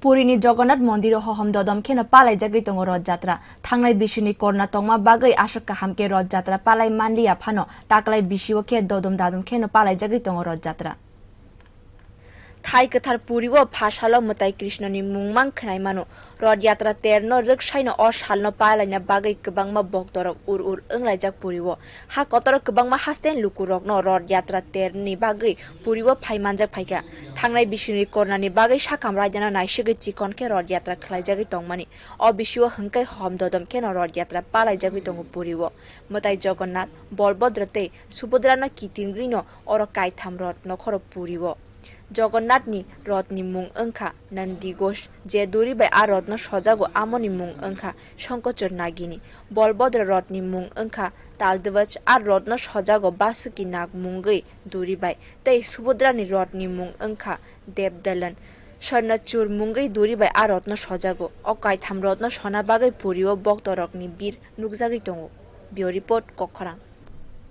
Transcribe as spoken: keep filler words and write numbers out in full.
Purini Jagannath Mondiro hohom dodom kheno palaijagwi tongo Roth Jatra. Thangnai bisini korna tongma bagwi aswk kaham khe Roth Jatra palai manliya phano, taklai bisio khe dodom dadom kheno palaijagwi tongo Roth Jatra. Thai kwthar Purio pha salo mwtai Krishnoni mungmang khwnai mano. Roth Yatra terno rwksaino o salno palaina bagwi kwbangma boktorok ur ur wnglaijak Purio. Ha kotoro kwbangma hasten lukurokno Roth Yatra terni bagwi Purio phai manjak phaikha. Thangnai bisini kornani bagwi sakham raidano naisugwi chikon khe Roth Yatra khwlaijagwi tongmani. O bisio hwnkhe hom dodom kheno Roth Yatra palaijagwi tongo Purio. Mwtai Jagannath, Bolbodra tei Subodrano kitingwino oro kaitham Roth nokhoro Purio. Jagannathni Rothni mung wngkha Nandighosh, je duri bai a Rothno sojago amoni mung wngkha Shankhachur Nagini. Bolbodra Rothni mung wngkha Taldhwaj, a Rothno sojago Basuki Nag mungwi duri bai, tei Subodrani Rothni mung wngkha Devdalan. Swarnachur mungwi duri bai a Rothno sojago. O kaitham Rothno sona bagwi Purio boktorokni bir nukjagwi tongo. Bureau Report, Kokkhorang.